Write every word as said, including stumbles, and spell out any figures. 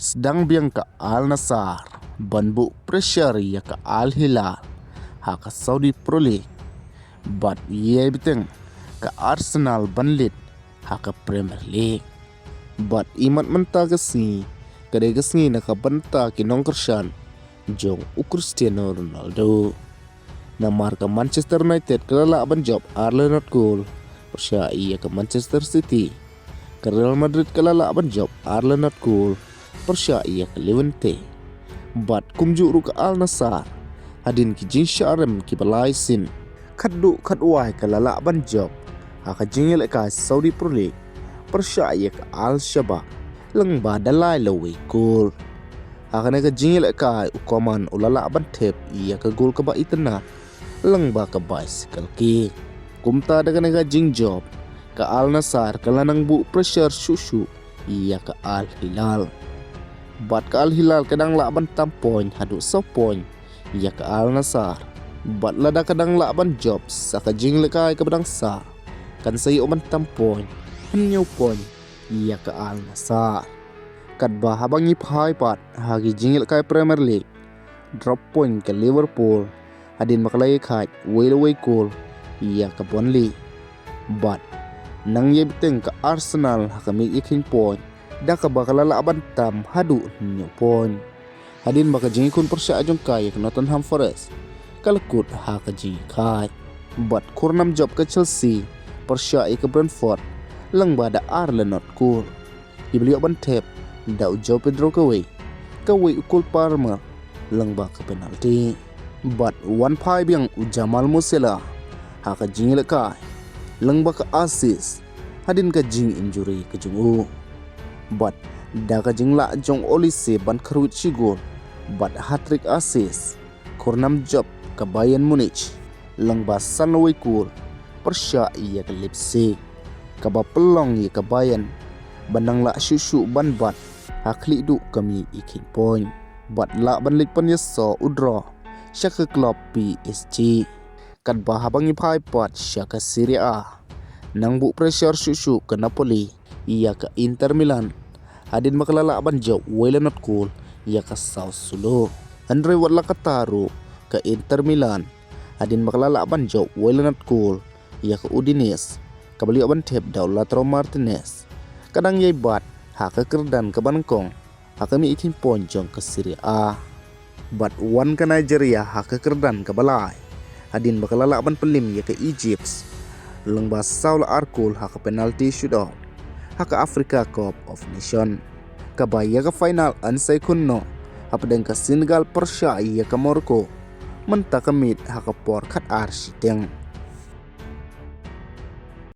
Sdang biang ka Al Nassr ban buh pressure ïa ka Al Hilal ha ka Saudi Pro League, bad ïa bteng ka Arsenal ban leit ha ka Premier League. Bad imat mynta ka sngi ka dei ka sngi na ka bynta ki nongkyrshan jong u Cristiano Ronaldo. Namar ka Manchester United ka la lah ban jop ar la nod kol pyrshah ïa ka Manchester City. Ka Real Madrid ka la lah ban jop ar la nod kol pyrshah ïa ka Levante. Bad kumjuh ruh ka Al Nassr, hadien ki jingshah rem kiba lai sien, khatduh khatwai ka la lah ban jop ha ka jingïalehkai Saudi Pro League pyrshah ïa ka Al Shabab lyngba da lai la wei kol. Ha kane ka jingïalehkai u Coman u la lah ban thep ïa ka gol kaba itynnad lyngba ka bicycle kick. Kumta da kane ka jingjop, ka Al Nassr ka la nang buh pressure shuh shuh ïa ka Al Hilal. Bad ka Al Hilal ka dang lah ban tam point haduh saw point ïa ka Al Nassr. Bad lada ka dang lah ban jop sa ka jingïalehkai kaba dang sah, kan sa ïoh ban tam point hynñiew point ïa ka Al Nassr. Katba haba ngi phai pat ha ki jingïalehkai Premier League, drop point ka Liverpool hadien ba ka la ïakhaid wei la wei kol ïa ka Burnley. Bad nang ïa bteng ka Arsenal ha ka miet ïa kheiñ point, da kaba ka la lah ban tam haduh hynñiew point. Hadien ba ka jingïakhun pyrshah jong ka ïa ka Nottingham Forest ka la kut ha ka jingïakhaid. Bad khur nam jop ka Chelsea pyrshah ïa ka Brentford lyngba da ar la nod kol. Kiba la ïoh ban thep da u João Pedro kawei, kawei u Cole Palmer lyngba ka penalty. Bad wan phai biang u Jamal Musiala ha ka jingïalehkai lyngba ka assist hadien ka jinginjury ka jong u. Bad da ka jinglah jong Olise ban kyrwit shi gol bad hat-trick assist, khur nam jop ka Bayern Munich lyngba san la wei kol pyrshah ïa ka Leipzig, kaba pynlong ïa ka Bayern ban nang lah shuh shuh ban bat ha khlieh duh ka miet ïa kheiñ point bad lah ban leit pynïasoh u draw sha ka club P S G. Katba haba ngi phai pat sha ka Serie A, nang buh pressure shuh shuh ka Napoli ïa ka Inter Milan hadien ba ka la lah ban jop wei la nod kol ïa ka Sassuolo. Hynrei wat la katta ruh, ka Inter Milan hadien ba ka la lah ban jop wei la nod kol ïa ka Udinese, kaba la ïoh ban thep da u Lautaro Martinez, ka dang ïai bat ha ka kyrdan kaba nyngkong ha ka miet ïa kheiñ point jong ka Serie A. Bad wan ka Nigeria ha ka kyrdan kaba lai hadien ba ka la lah ban pynlip ïa ka Egypt lyngba saw la ar kol ha ka penalty shootout ha ka Africa Cup of Nations, kaba ïa ka final yn sa ïakhun noh hapdeng ka Senegal pyrshah ïa ka Morocco mynta ka miet ha ka por khatar shiteng.